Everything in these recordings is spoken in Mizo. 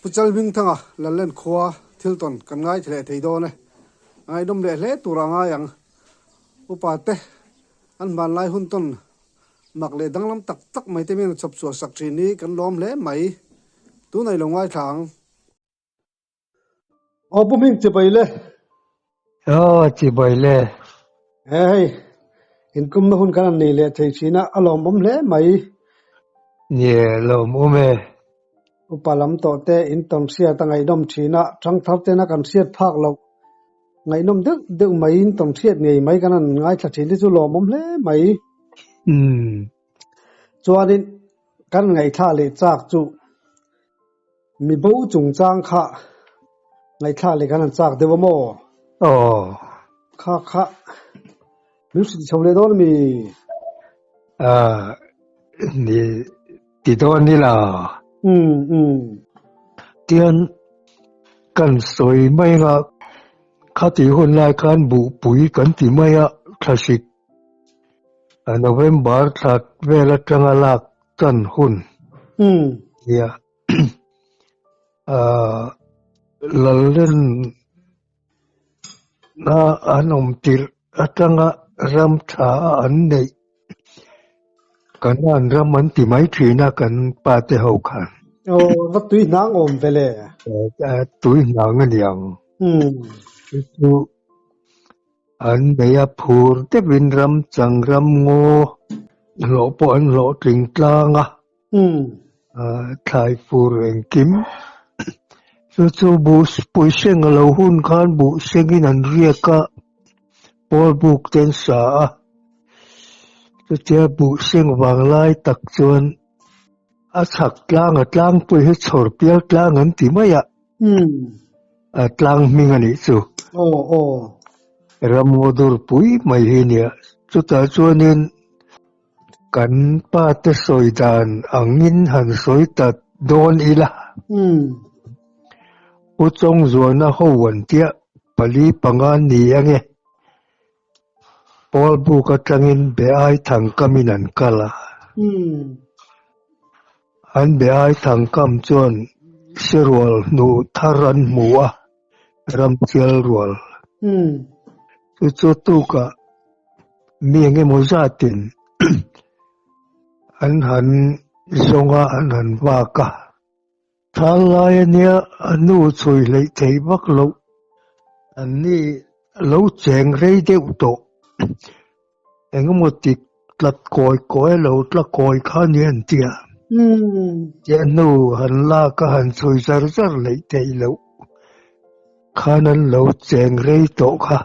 Pu Chalhmingthanga Lallen khua thil tawn kan ngaithla leh thei dawn e. A ngaihnawm leh hle tur a ngai ang. Upa te an hmanlai hun tawn mak leh danglam tak tak mai te min chhawp chhuah sak thin hi kan lawm hle mai. Tunah i lo ngaithla ang. Aw Pu Hming chibai le. Aw chibai le. He hei inkumna hun kan han nei leh thei thin a, a lawmawm hle mai. Nie, lawmawm e. Upa lam tawh te in tawn hriat a ngaihnawm thin a, thangthar tena kan hriat phak loh ngaihnawm deuh deuh mai in tawn hriat ngei mai kan han ngaithla thin te chu lawmawm hle mai. Chuanin kan ngaihthla leh chak chu Mi bo chungchang kha ngaihthlak leh kan han chak deuh a maw? Aw. Kha kha min hrilh chho leh dawn a mi? Ah, ni ti dawn ni la. Um, um. Tian kan sawi mai anga khati hun lai khan buhpui kan ti mai a, thlasik November thla vel atanga lak tan hun. Um. Nia. Ahh Lallen na an awm tirh atanga ram tha a an neih Kanan ram an ti mai thin a kan pa te ho khan. Aw va tui hnang awm ve le. Tui hnang a niang. Um. Chu an nei a phur deuhin ram chang ram ngaw hlawh pawh an hlawh tling tlang a. Thlai fur engkim chu chu buh puiseng a lo hun khan buh sengin an riak a, pawl buk te an sa a, chutia buh seng vang lai tak chuan a chhak tlang a tlangpui hi chhawr pial tlang an ti mai a, a tlang hming a nih chu. Ramngaw dur pui mai hi nia, chutah chuanin. Kan pa te sawi dan angin han sawi ta dawn ila. Pu Chawngzuana ho an tia pali panga ni ange. Pawl buk atangin be ai thang kamin an kal a. An be ai thang kam chuan sirual hnuh thar an hmu a, ramchial rual. Chu chu tukah Mi engemaw zatin an han zawng a, an han vak a. Thal lai ania a nu chhui hleih theih vak loh. An ni lo cheng rei deuh tawh. Engemaw ti tlat kawi kawi lo tla kawi kha a ni an ti a. Tia hnu han lak a han chhui zar zar hleih theih loh khan an lo cheng rei tawh kha.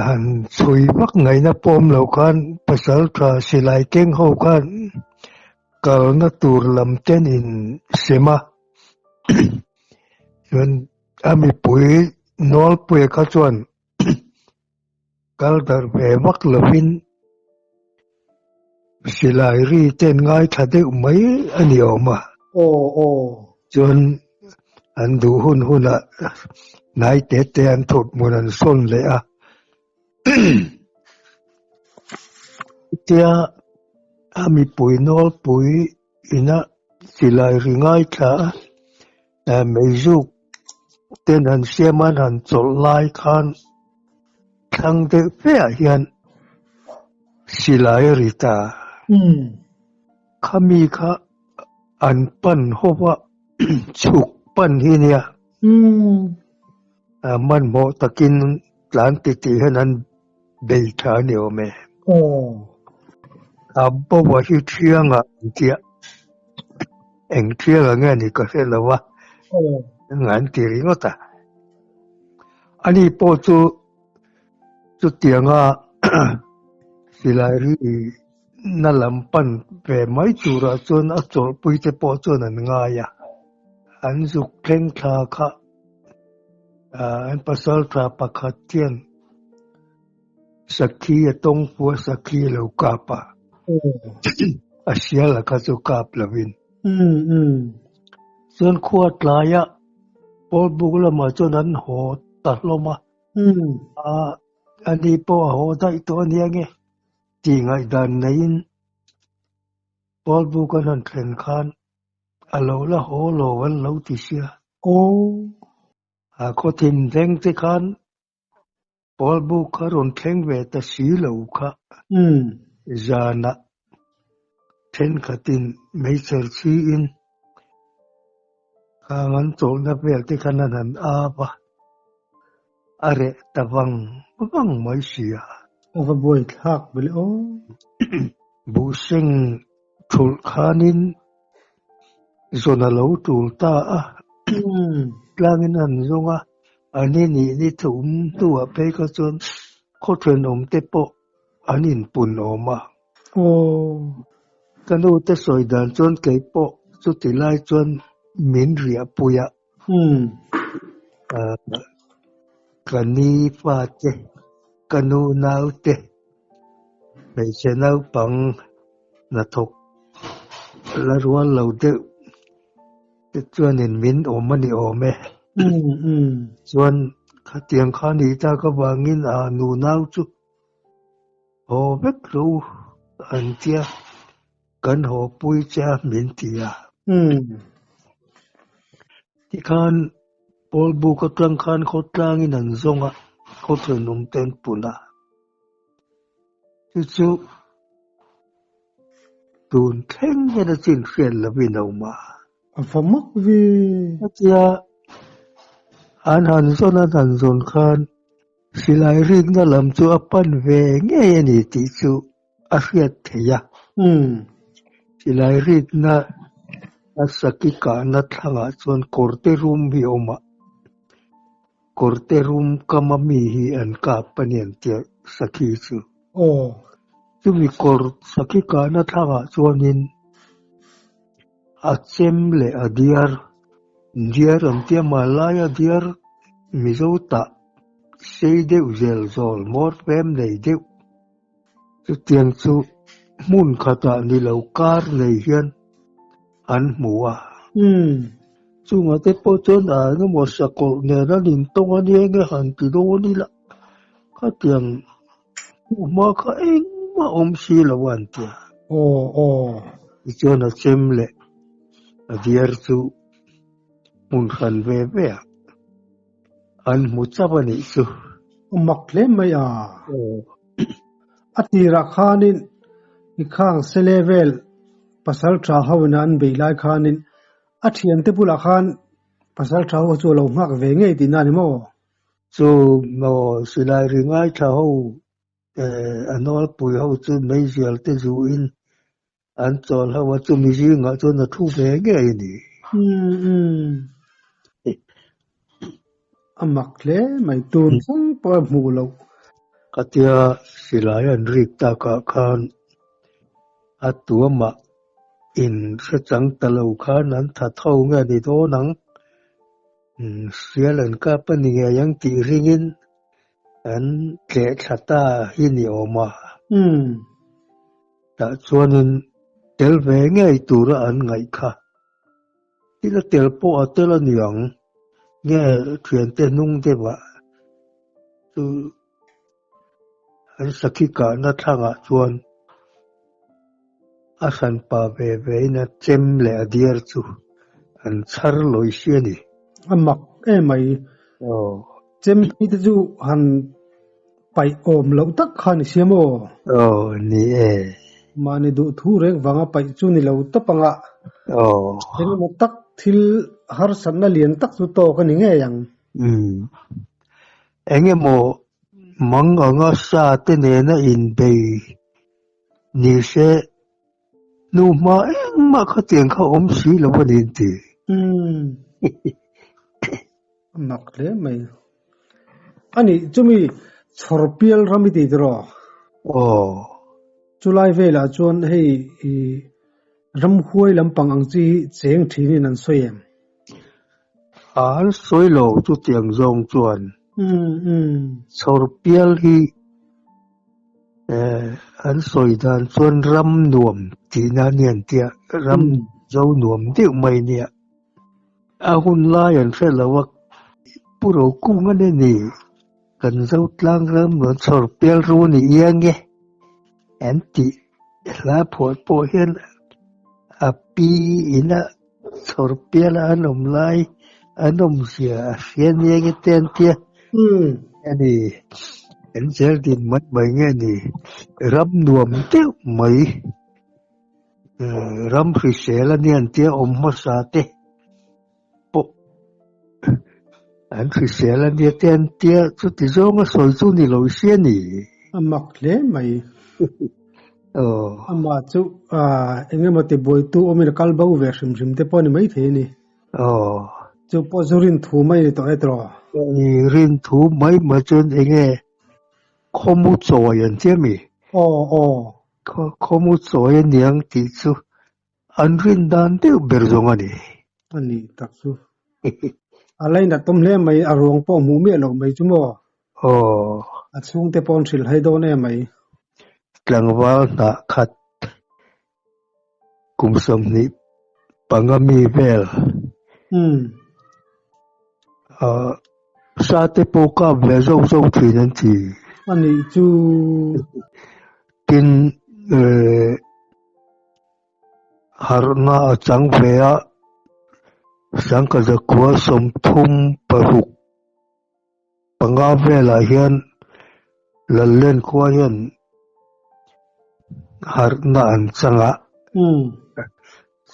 Han chhui vak ngaihna pawm loh khan pasal tha silai keng ho khan kalna tur lam ten in sem a, chuan a mipui nawlpuia kha chuan kal darh ve vak lovin silai ri ten ngaithla deuh mai a ni awm a. Chuan an duh hun hunah hnai te te an thut hmun an sawn leh a. Chutia a mipui nawlpui ina silai ri ngaithla a meizuk ten han siam a an han chawlh lai khan thlang deuh feah hian silai a ri ta. Khami kha an pan ho a, chhuk pan hi nia. Hmanhmawh takin tlan ti tih hian an bei tha a ni awm e. A bo a hi thiang ah an tia, eng thiang ang nge ni ka hre lo a, an ti ringawt a. Ani pawh chu chutianga silai ri Na lam pan ve mai turah chuan a chawlhpui te pawh chuan an ngai a, an zuk thleng thla kha an pasal tha pakhat hian sakhi a tawng fu a, sakhi a lo kap a, a sial a kha chu kap lovin. Chuan khua tlaia pawl buk lamah chuan an haw ta hlawm a, ani pawh a haw daih tawh a nia nge. Tih ngaihdan neiin Paul bu kan han thlen khan A lo la haw lo an lo ti sia. Aw. A khaw thin thleng te khan Pawlbuk kha rawn thleng ve ta si lo kha. Zanah thenkhatin meichher chhiin khang an chawlhna vel te khan an han ap a, a reh ta vang vang mai si a. A va buai thlak vele aw. Buhseng thulh khanin zawn a lo tul ta a, tlangin an zawng a, a ni nih ni thum hnuah phei kha chuan khaw thenawm te pawh an inpun awm a. Ka nu te sawi dan chuan kei pawh chuti lai chuan min riahpui a, ka ni fate, ka nu naute, hmeichhe naupang hnathawk la rual lo deuh te chuanin min awm a ni awm e. Chuan khatiang kha ni tak avangin a nu nau chu haw vek lo an tia, kan haw pui che a min ti a. Tikhan Pawlbuk atang khan khawtlangin an zawng a, khawthenawm te an pun a. Chu chu tun thleng hian a chin hriat lovin a awm a. A va mak ve. Hetia an han zawn an han zawn khan silai rikna lam chu a pan ve ngei a ni tih chu a hriat theih a. Silai rikna a saki kahna thlangah chuan kawrte rum hi a awm a. Kawrte rum kama mi hi an kap a ni an tia sakhi chu. Aw. Chumi kawr sakhi kahna thlangah chuanin a chem leh a diar, diar an tia hmanlaia diar Mizo tah sei deuh zel zawl mawr fem nei deuh. Chutiang chu hmun khatah ni lo kar nei hian an hmu a. Chungah te pawh chuan a engemaw sakawlh nen an intawng a nia nge han ti dawn ila, khatiang hmuhma kha engmah awm si lo a an ti a. Aw aw. Tichuan a chem leh a diar chu hmun hran ve ve a. An hmu chauh a nih chu. A mak hle mai a. A tirah khanin i khang sele vel pasal tha ho ina an beih lai khanin a thiante bulah khan pasal tha ho chu a lo nghak ve ngei tihna a ni maw? Chu maw silai ri ngaithla ho a nawlpui ho chu meizial te zuin an chawl ho a, chumi zingah chuan a thu ve ngei a ni. A mak hle mai, tun thleng pawh a hmuh loh. Khatia silai an rik takah khan a tuamah in hre chang ta lo khan an that ho nge ni dawn ang, sial an kap a ni ngei ang tih ringin An tleh thla ta hi ni awm a. Tah chuanin tel ve ngei tura an ngaih kha. Thil a tel pawh a tel a ni ang. Nge thiante hnung deuhah chu an sakhi kahna thlangah chuan a hranpa ve vein a chem leh a diar chu an chhar lawi si a ni. A mak emai. Chem hi te chu han paih awm loh tak kha ni sia maw? Aw, ni e. Mahni duh thu reng vanga paih chu ni lo tawp anga. Aw. Engemaw tak thil harsatna lian tak chu tawk a ni ngei ang. Umm. Engemaw mang anga sa te nena inbei ni se hnu hma engmah khatiang kha awm si lo a ni an ti. Umm. A mak hle mai. A nih chumi chhawrpial ram i ti tiraw? Aw. Chulai velah chuan hei i ramhuai lampang ang chi hi cheng thinin an sawi em? An sawi lo chutiang zawng chuan. Chhawrpial hi an sawi dan chuan ram nuam tihna a ni an tia, ram zo nuam deuh mai nia. A hun lai an hre lo a, Pu Rokung a ni ni, kan zo tlang ram rawn chhawr pial ru ni iang e an tih hla phuah pawh hian a pi ina. Chhawr piala an awm lai an awm zia a hria nia nge te an tia. A ni, an zel din mai mai nge ni, ram nuam deuh mai, ram hrisel a nia an tia awm hmasa te pawh an hrisel a nia te an tia, chuti zawnga sawi chu ni lo sia ni. A mak hle mai. Amah chu eng emaw ti buaitu awmin a kal bo ve hrim hrim te pawh a ni maithei a ni. Chu pawh chu rin thu mai a ni tawh e tawh. Rin thu mai mai chuan eng nge khawmu chawi an ti ami? Aw aw. Khawmu chawi a niang tih chu an rin dan deuh ber zawng a ni. A nih tak chu. A lainat awm hle mai, a ruang pawh hmuh miah loh mai chu maw? Aw. A chhungte pawh an hrilh hai dawn em mai. Tlangval hnah khat kum 25 mi vel. Umm. Ahh sa te pawh kap ve zauh zauh thin an ti. A nih chu. Tin eh. Harhna a chang ve a, Sangkazakua 36 velah hian Lallen khua hian harhna an chang a,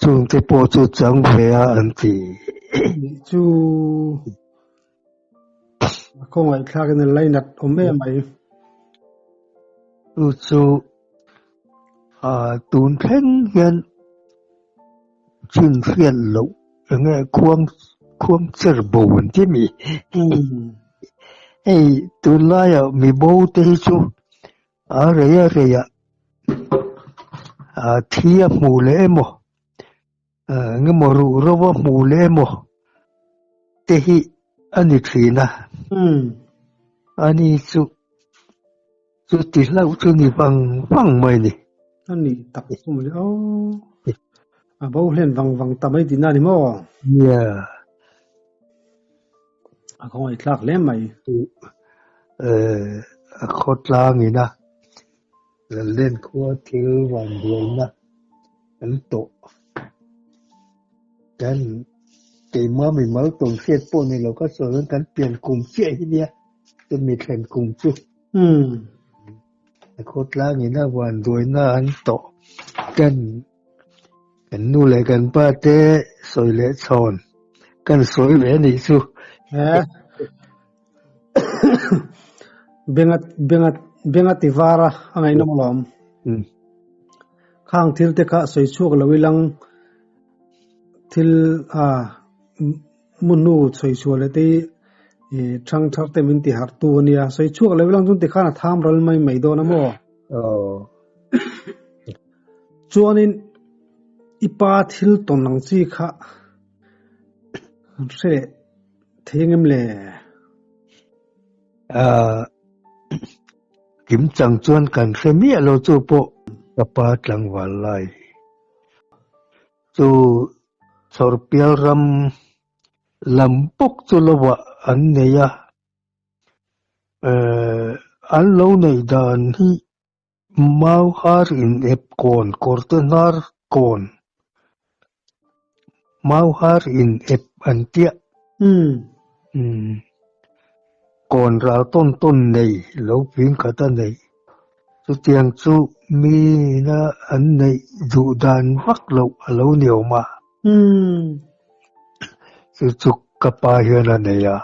chungte pawh chu chang ve a an ti. Nih chu a khawngaihthlakin a lainat awm em mai. Chu chu tun thleng hian chhinhriat loh eng nge khuang khuang cher bo an ti mi. Hei tunlaiah mi bo te hi chu a rei a rei ah thi a hmuh leh emaw Eng emaw ruh ro a hmuh leh emaw te hi a ni thin a. Ani chu chu ti hlauh chu ni vang vang mai ni. A ni tak chu mawle aw. A bo hlen vang vang ta mai tihna a ni maw? Nia. A khawngaihthlak hle mai. A khawtlang ina Lallen khua thil van buaina an tawh. Kan keimah mimal tawn hriat pawh ni lo ka sawi chuan kan pian kum chiah hi nia chumi thlen kum chu. A khawtlang ina van buaina an tawh. Kan kan nu leh kan pa te sawi leh chhawn kan sawi ve anih chu. Benga benga benga ti var a a ngaihnawm alawm. Khang thil te kha sawi chhuak lo ilang thil a mu hnu sawi chhuah leh te hi thang thar te min ti harh tu a nia. Sawi chhuak lo ilang chuan tikhan a tham ral mai mai dawn a maw? Chuanin i pa thil tawn ang chi kha hre leh Thei engem le? Ahh kim chang chuan kan hre miah lo chu pawh ka pa tlangval lai chu Chhawrpial ram lam bawk chu lo ah an nei a, ehh an lo neih dan hi Mau har in ep kawn kawrte hnar kawn Mau har in ep an tiah Kawn ral tawn tawn nei lo ping khat a nei Chutiang chu mina an neih duh dan vak loh a lo ni awm a Chu chu ka pa hian a nei a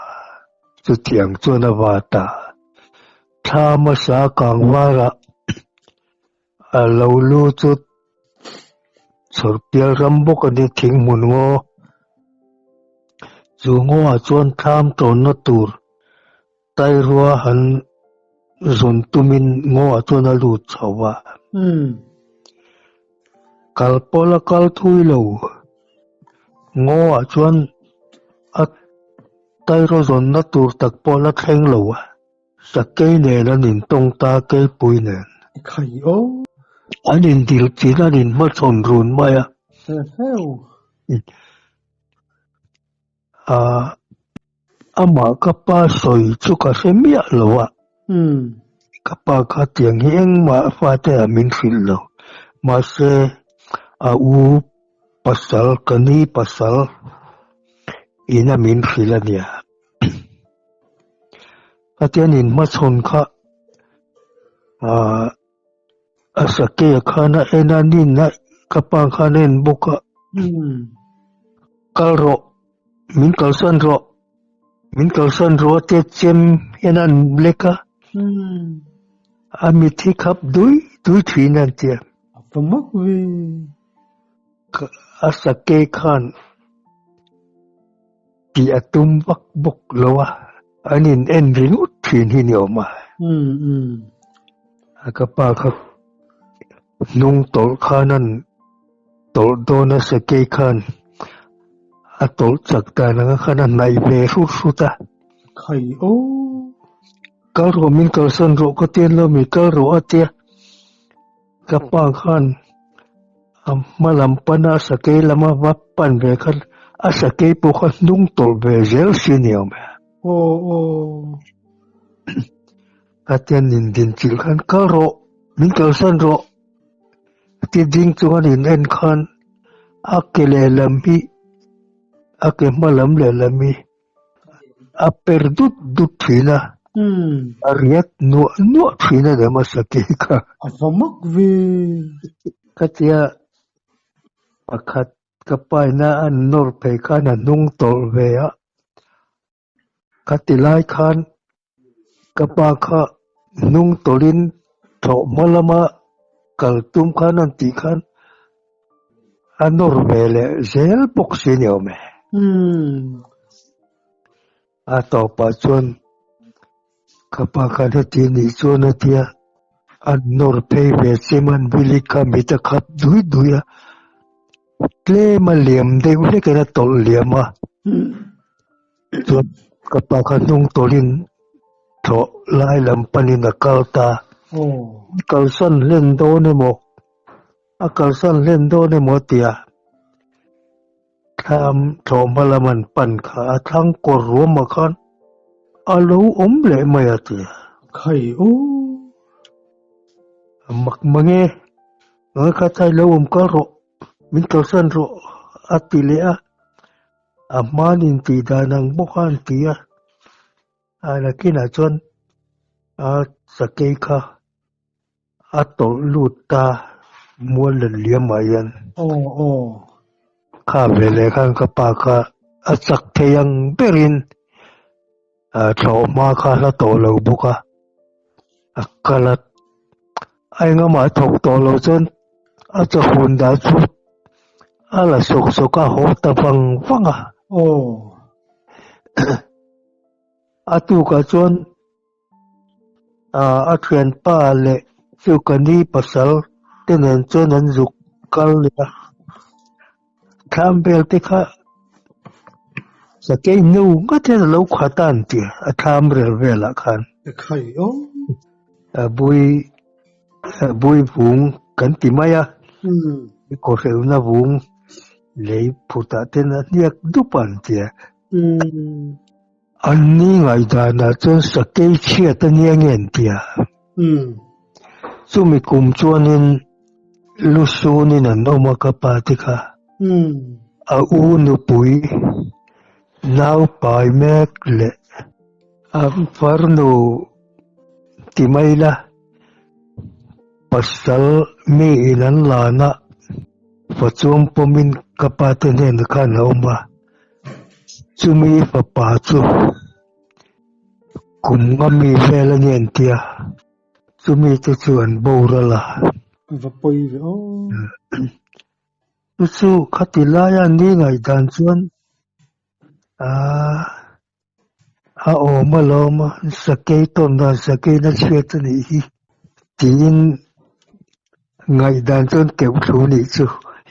chutiang chuan a vat a. Thla hmasa kangvarah a lo lu chu chhawrpial ram bawk a ni thing hmun ngaw. Chu ngawah chuan thlam tawnna tur tairua han zawn tumin ngawah chuan a lut chho a. Kal pawla kal thui lo ngawah chuan a tairua zawnna tur tak pawh la thleng lo a. Sakei nen an intawng ta keipui nen. Khai aw. An indil chin an inhmachhawn run mai a. Heheu. Ahh amah ka pa sawi chu ka hre miah lo a. Ka pa kha tiang hi engmah fate ah min hrilh lo. Mahse a u. pasal ka ni pasal ina min hrilh a nia. Khatian in hmachhawn kha ah a sakei a khan a en a nin a ka pa khan a en bawk a kal rawh min kalsan rawh min kalsan rawh a tia chem hian a an lek a a mit hi khap dui dui thin a an tia. A pa mak ve. A sakei khan tih a tum vak bawk lo a, an in en ringawt thin hi ni awm a. A ka pa kha hnung tawlh khan an tawlh dawn a sakei khan a tawlh chak dan anga khan a hnaih ve hrut hrut a. Khai aw. Kal rawh min kalsan rawh ka ti anlo mi kal rawh a tia. Ka pa khan a hma lam pana sakei lama va pan ve khan a sakei pawh kha hnung tawlh ve zel si ni awm e. Aw aw. Katian in din chilh khan kal rawh, min kalsan rawh ti ding chuan in en khan a ke lehlam hi a ke hma lam lehlam hi A per dut dut thin a, a riat nuah nuah thin a ni hmasa tih kha. A va mak ve. Khatia pakhat ka paina a nawr phei khan a hnung tawlh ve a, khati lai khan ka pa kha hnung tawlhin thlawh hma lama kal tum khan an tih khan A nawr ve leh zel bawk si ni awm e. A tawpah chuan ka pa khan heti nih chuan a tia, a nawr phei ve chem a, Billy kha mit a khap dui dui a, tlem a liam deuh hlek in a tawlh liam a, chuan ka pa kha hnung tawlhin thlawh lai lam panin a kal ta, kalsan hlen dawn emaw. A kalsan hlen dawn emaw tia thlam thlawhhma lam an pan kha a thlang kawr ruamah khan a lo awm leh mai a tia. Khai aw. A mak mang e, ngai kha chai lo awm kal rawh, min kalsan rawh a ti leh a, a hmanin tih dan ang bawk a an ti a, a nakinah chuan a sakei kha A tawlh lut ta mual let liam ah hian. Aw aw. Kha veleh khan ka pa kha a chak thei ang berin thlawh hma kha a hla tawh lo bawk a, a kal a, a engamah thawk tawh lo chuan a chawhun dah chu a la sawk sawk a, a haw ta vang vang a. Aw. A tukah chuan. A thianpa leh chu ka ni pasal te nen chuan an zuk kal leh a, thlam vel te kha sakei nu ngat hian a lo khat a an ti a thlam rel velah khan. A bui a bui vung kan ti mai a, kawhreuna vung lei phutah ten a hniak dup a an ti a. An ni ngaihdanah chuan sakei chhiat a nia nge an ti a. Chumi kum chuanin Lusunin an awm a ka pa te kha. A u nupui nau pai mek leh a farnu ti mai la pasal mi in an lan a fa chuang pawmin ka pa te hnenah khan a awm a. Chumi fapa chu kum nga mi vel a ni an tia, chumi te chu an boral a. Va pawi ve aw. Chu chu khati laia ni ngaihdan chuan aaa a awm alawm a, sakei tawn dan sakei na chhiat a nih hi tiin ngaihdan chuan keuh thu nih chu.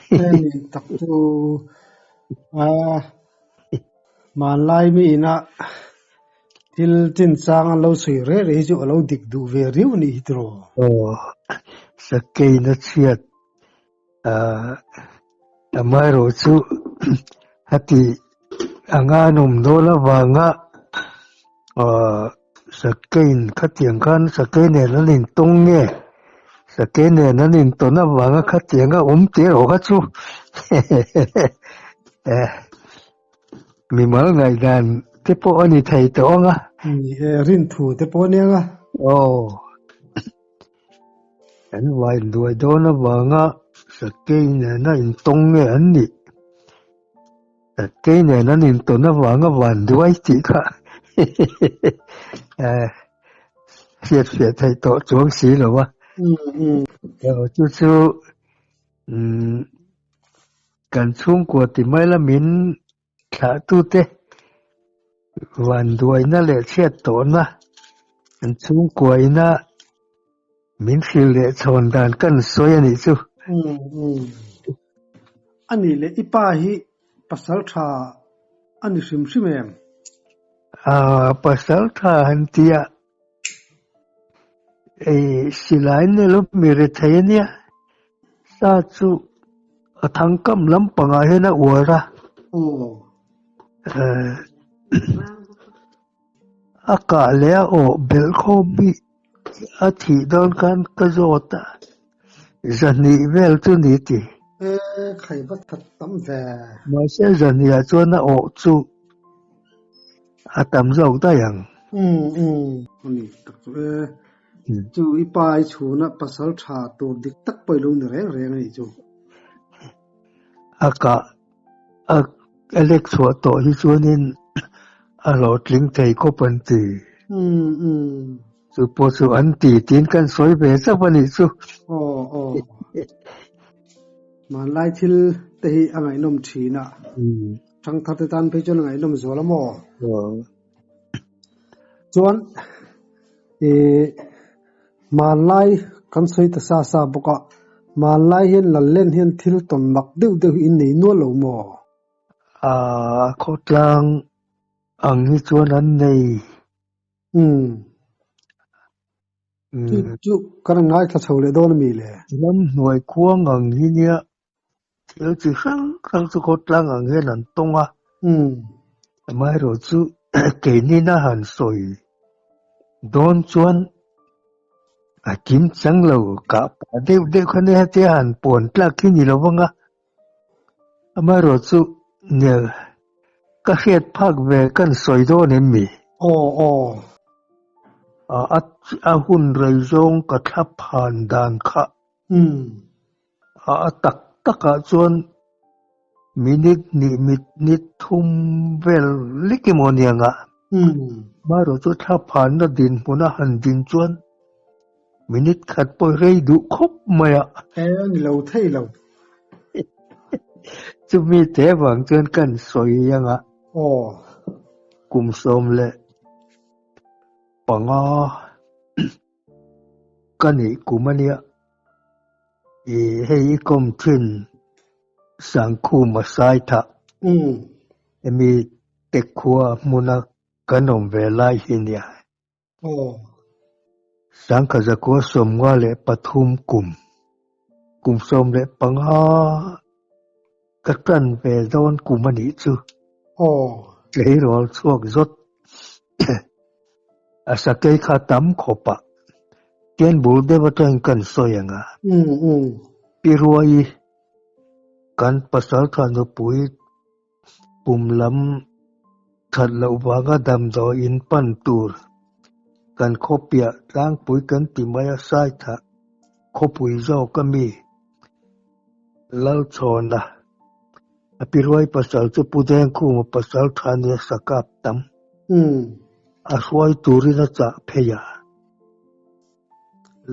Hemi tak chu a hmanlai mi ina thil chinchang an lo sawi reh reh hi chu a lo dik duh ve riau a nih hi tiraw? Aw, sakei na chhiat Ahh amaherawhchu heti anga an awm dawn avanga ahh sakeiin khatiang khan sakei nen an intawng nge? Sakei nen an intawn avanga khatianga awm tih erawh kha chu mimal ngaihdan te pawh a ni thei tawh ang a. Ni e, rinthu te pawh a ni ang a. Aw, an vai duai dawn avanga sakei nena intawng nge an nih? Sakei nen an intawn avanga van duai tih kha hriat fiah theih tawh chuang si lo a. Chu chu kan chhungkua ti mai lamin thlahtute vanduaina leh chhiat tawhna kan chhungkua ina min hrilh leh chhawn dan kan sawi a nih chu. A nih leh i pa hi pasal tha a ni hrim hrim em? Pasal tha han tia ei silai nge lo mi ri thei a nia, sa chu a thangkam lampangah hian a uar a. A kah leh a awh belh khawm hi a thih dawn khan ka zawt a, zahnih vel chu ni ti. E khai va that tam ve. Mahse zahnih ah chuan a awh chu a tam zawk daih ang. Umm umm ani tak chu e. Chu i pa i chhuna pasal tha tur dik tak pawh i lo ni reng reng a nih chu. A kah A a lek chhuah tawh hi chuanin a hlawhtling thei khawp an ti. Chu pawh chu an ti tiin kan sawi ve chauh a nih chu. Aw aw. Hmanlai thil te hi a ngaihnawm thin a. Thangthar te tan phei chuan a ngaihnawm zual a maw? Aw. Chuan ih hmanlai kan sawi ta sa sa bawk a, hmanlai hian Lallen hian thil tawn mak deuh deuh hi in nei nual lo maw? Aaa khawtlang ang hi chuan an nei. Umm. Chu chu kan rawn ngaithla chho leh dawn a mi le? Ramhnuai khuang ang hi nia Thil chi hrang hrang chu khawtlang ang hian an tawng a, amaherawhchu keinina han sawi dawn chuan a kim chang lo kah pah deuh deuh kha nia hetia han pawn tlak hi ni lo vang a, amaherawhchu nia ka hriat phak ve kan sawi dawn em mi? Aw aw. A hun rei zawng ka thla phan dan kha. A tak takah chuan minute hnih minute thum vel lek emaw a ni ang a. Amaherawh chu thla phanna dinhmuna han din chuan minute khat pawh rei duh khawp mai a. E a ni lo thei lo. Chumi te vang chuan kan sawi ang a. Aw. Kum 15. Ka nih kum a nia. Ih hei i kawm thin Sangkhuma Saithah hemi te khua hmuna kan awm ve lai hi nia. Sangkhazakua 53 kum, kum 15 ka tan ve dawn kum a nih chu. Tleirawl chhuak zawt. A sakei kha tam khawp a, tian bul deuh atangin kan sawi ang a. Pi Ruai, kan pasaltha nupui pum lam that loh vanga damdawi in pan tur kan khawpiah tlangpui kan ti mai a, Saithah khawpui zawk a mi Lalchhawna. A pi Ruai pasal chu Pu Dengkhuma pasal tha nia sakap tam. A hruai turin a chah phei a.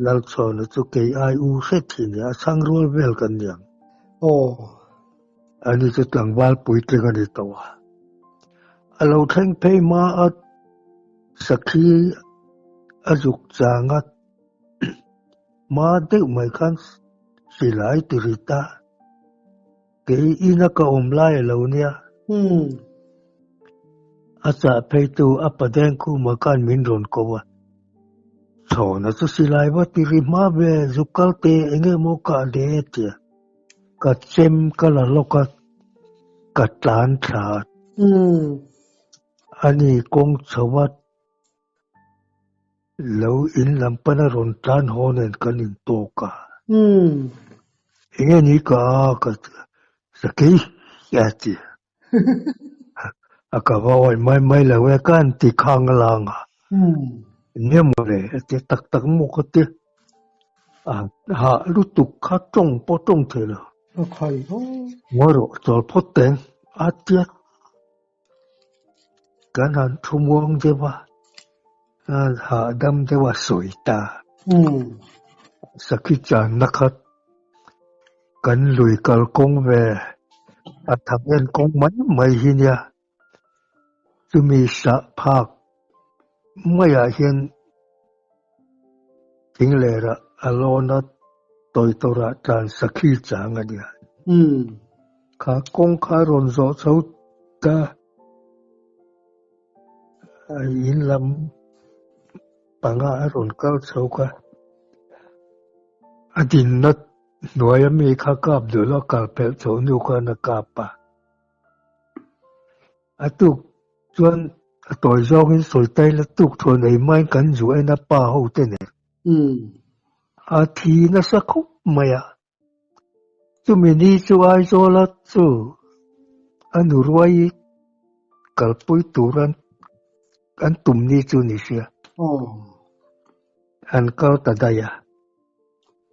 Lalchhawna chu kei ai u hre thin e, a chhang rual vel kan ni ang. Aw. Ani chu tlangval puitling a ni tawh a. A lo thleng phei hma a sakhi a zuk chang a hma deuh mai khan silai ti ri ta. Kei ina ka awm lai a lo nia. A chah pheitu a pa Dengkhuma khan min rawn ko a. Chhawna chu silai va ti ri hma ve, zuk kal te eng emaw kah le a ti a. Ka chem ka la lawk a, ka tlan thla a. Ani kawng chho a. Lo in lam pana rawn tlan haw nen kan intawk a. Enge ni ka ka sakei a ti. A ka va awih mai mai lo e ka han ti khang lang a. Nia mawle a ti tak tak maw ka ti. A hah lutuk kha tawng pawh tawng thei lo. Ngawi rawh chawl phawt teng a tia. Kan han thu muang deuh a, hahdam deuh a sawi ta. Sakhi channa kha kan lui kalkawng ve a thang en kawng mai mai hi nia. Chumi sah phak maiah hian thing lerah a lawn a tawi tawrah tlan sakhi chang a nia. Kha kawng kha a rawn zawh chho ta a in lam panga a rawn kal chho kha a dinna hnuaia mi kha kap duh lo a kal pelh chho hnu khan a kap a. A tuk chuan a tawi zawngin sawi tai la tuk thuan ei hmain kan zu en a pa ho te nen. A thi nasa khawp mai a. Chumi ni chu Aizawla chu a nu ruai kalpui tur an tum ni chu ni sia. An kal ta daih a.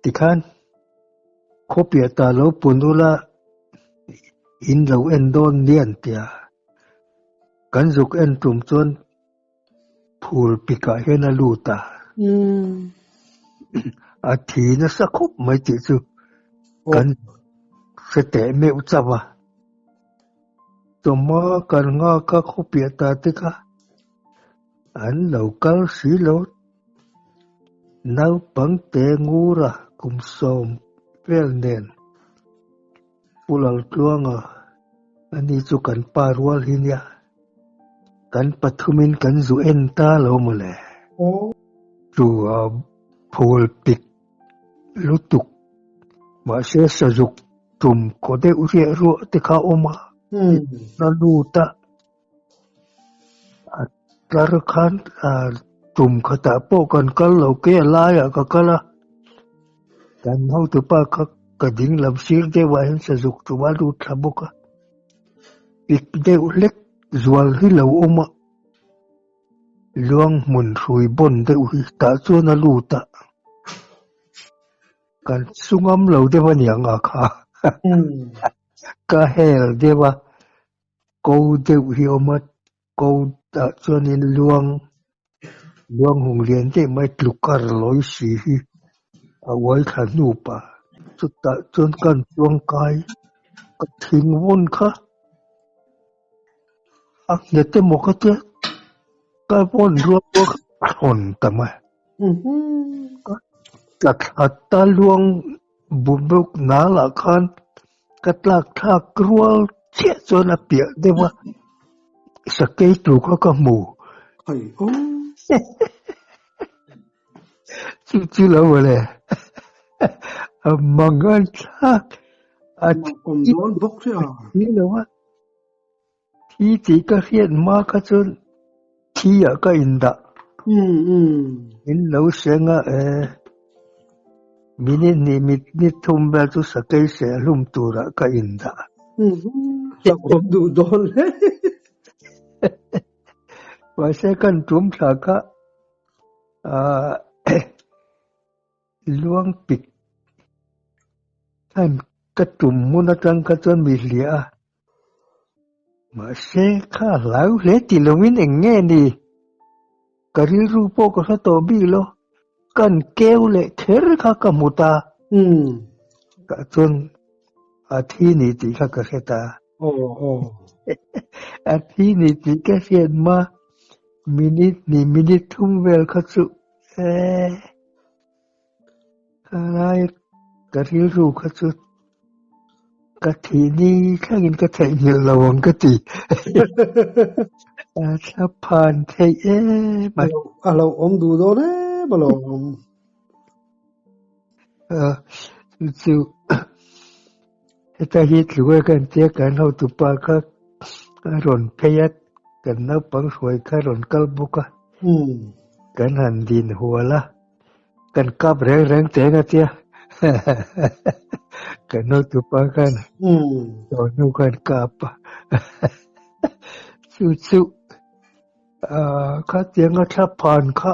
Tikhan khawpiah ta lo pun ula in lo en dawn nia an ti a. Kan zuk en tum chuan phul pikah hian a lut a. A thi nasa khawp mai tih chu kan hre teh meuh chauh a. Chawhma kan nghak a khawpiah ta te kha An lo kal si lo. Naupangte ngura kum sawm vel nen Pu Laltluanga ani chu kan pa rual hi nia. Kan pathumin kan zu en ta lo mawle. Chu a phul pik lutuk mahse sazuk tum kaw deuh riah ruah te kha a awm a. A lut a. A tlar khan tum khatah pawh kan kal lo ke a laiah ka kal a, kan hotupa kha ka ding lam sir deuhah hian sazuk tum a lut thla bawk a, pik deuh hlek zual hi lo awm a, luang hmun hrui bawn deuh hi tah chuan a lut a, kan sungam lo deuh a niang a kha ka hel deuh a. Ko deuh hi a awm a, ko ah chuanin luang luang hung lian deuh mai tlukar lawi si hi a uai thla hnup a, chutah chuan kan chuang kai ka thing vawn kha a nghet emaw ka tia ka vawn rual rual kha a thawn ta mai ka tla thla ta luang buk nal ah khan. Ka tlak thlak rual chiah chuan a piah deuh a, sakei tur kha ka hmu. Chu chu lo mawle, a mang an thlak a thi lo a, thi tih ka hriat hma kha chuan thi ah ka indah. Min lo seng a e. Minute hnih minute thum vel chu sakei seh hlum turah ka indah. Hlauhawm duh dawn hle. Mahse kan tum thla kha luang pik khan ka tum hmun atang kha chuan mi hliah a. Mahse kha hlau hle tih lovin eng nge ni? Ka rilru pawh ka hre tawh bik lo, kan keu leh kher kha ka hmu ta. Tah chuan a thi ni tih kha ka hre ta. A thi ni tih ka hriat hma minute hnih minute thum vel kha chu e Khalai ka rilru kha chu ka thih ni thlengin ka theihnghilh lo ang ka ti. A thla phan theih em a. A lo awm duh dawn em a lo awm. Chu chu heta hi tluka kan tia kan hotupa kha a rawn phei a, kan naupang hruai kha a rawn kal bawk a. Kan han din hual a, kan kap reng reng teng a tia. Kan hotupa khan tawhnu khan kap a. Chu chu khatianga thla phan kha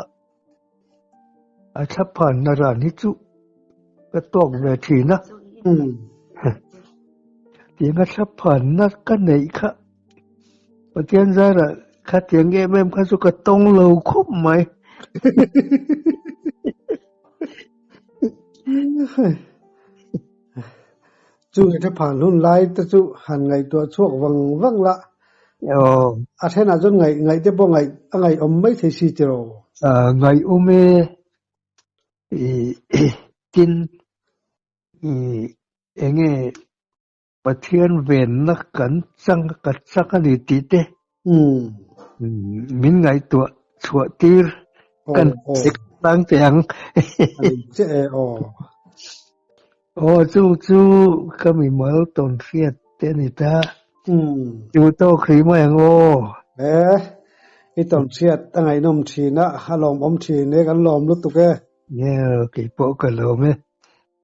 a thla phan na ran hi chu ka tawk ve thin a. Tianga thla phan na ka neih kha Pathian zarah khatiang em em kha chu ka tawng lo khawp mai. Chu i thaphan hun lai te chu han ngaihtuah chhuak vang vang la. Aw. A thenah chuan ngaih ngaih te pawh ngaih a ngaihawm mai thei si tiraw? Ngaihawm e. Tin, enge Pathian venna kan chang ka chak a ni tih te min ngaihtuah chhuah tir kan chek tlang teh ang. Aw chu chu ka mimal tawn hriat te a ni ta. Chu tawk hrih mai ang aw. E, i tawn hriat a ngaihnawm thin a, a lawmawm thin e, kan lawm lutuk e. Nia, keipawh ka lawm e.